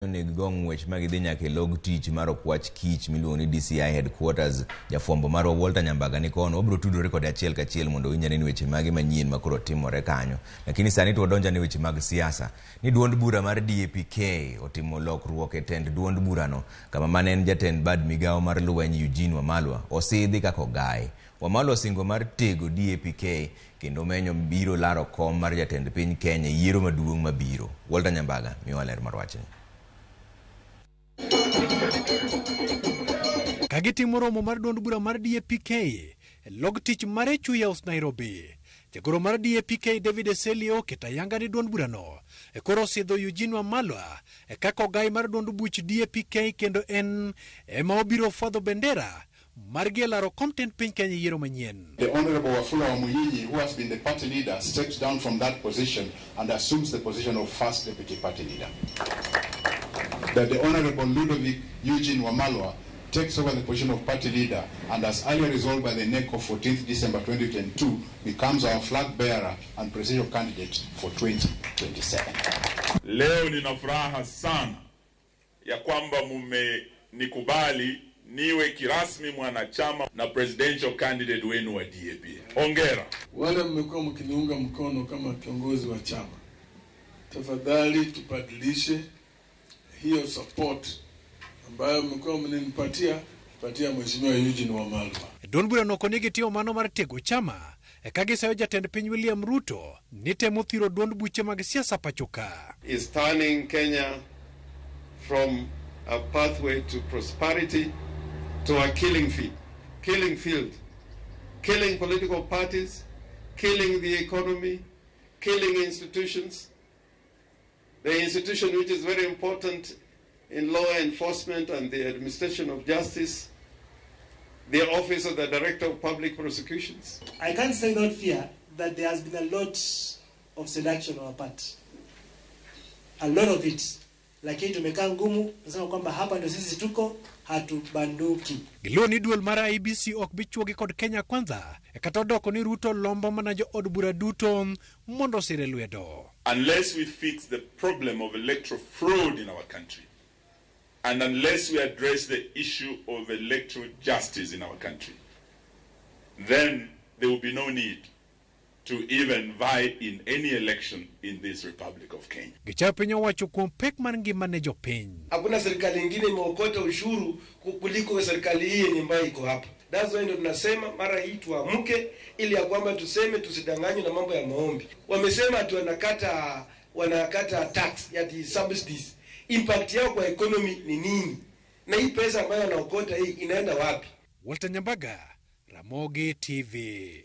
Onego go ng'wech ma gidhi nyaka e log tich mar okwach kich miluongo ni DCI headquarters. Jafwambo marwa Walter Nyambaga ni kono, wabiro tudore kode achiel kachiel mondo owinj ane ni weche mage manyien ma koro timore kanyo. Lakini sani to wadonjo ane weche mag siasa. Ni duond bura mar DAPK otimo lokruok e tend duond burano kama mane en jatend bad migawo mar lweny Eugene Wamalwa osidhi kaka ogaye. Wamalwa osingo mar tego DAPK kendo menyo biro laro kom mar jatend piny Kenya e yiero maduong' mabiro. Walter Nyambaga miyowa ler mar wachni. Ka gitimo romo mar duond bura mar DAPK e log tich mare Chui House Nairobi. Jagoro mar DAPK David Eseli oketo ayanga ni duond burano e koro osidho Eugene Wamalwa e kaka ogai mar duond buch DAPK kendo en ema obiro fwadho bendera margi e laro kom tend piny Kenya e yiero manyien. The Honorable Wafula Wamunyinyi, who has been the party leader, steps down from that position and assumes the position of first deputy party leader. That the Honorable Ludovic Eugene Wamalwa takes over the position of party leader and, as earlier resolved by the NEC of 14th December 2022, becomes our flag bearer and presidential candidate for 2027. Leo nina furaha sana ya kwamba mumenikubali niwe kirasmi mwanachama na presidential candidate wenu wa DAP. Hongera. Wale mmekuwa mkiniunga mkono kama kiongozi wa chama, tafadhali tubadilishe hiyo support ambayo mmekuwa mninipatia, patia Mheshimiwa Eugene Wamalwa. Duond burano okoni gitimo mano mar tego chama e ka gisayo jatend piny William Ruto ni temo thiro duond buche mag siasa pacho ka. Is turning Kenya from a pathway to prosperity to a killing field, killing political parties, killing the economy, killing institutions. The institution which is very important in law enforcement and the administration of justice, the Office of the Director of Public Prosecutions. I can't say without fear that there has been a lot of seduction on our part. A lot of it. Lakini tumekaa ngumu, tunasema kwamba hapa ndio sisi tuko, hatubanduki. Giluwo ni duol mar IEBC ok bi chuogi kod Kenya Kwanza e kata odoko ni Ruto lombo mana jo od bura duto mondo osire lwedo. Unless we fix the problem of electoral fraud in our country, and unless we address the issue of electoral justice in our country, then there will be no need to even vie in any election in this Republic of Kenya. Gichayo piny owacho kuom pek mar ngima ne jopiny. Hakuna serikali ingine imeokota ushuru kuliko serikali hii yenye ambayo iko hapa. That's why ndio tunasema mara hii tuamke, ili ya kwamba tuseme tusidanganywe na mambo ya maombi. Wamesema ati wanakata tax ya the subsidies. Impact yao kwa economy ni nini? Na hii pesa ambayo wanaokota hii inaenda wapi? Walter Nyambaga, Ramogi TV.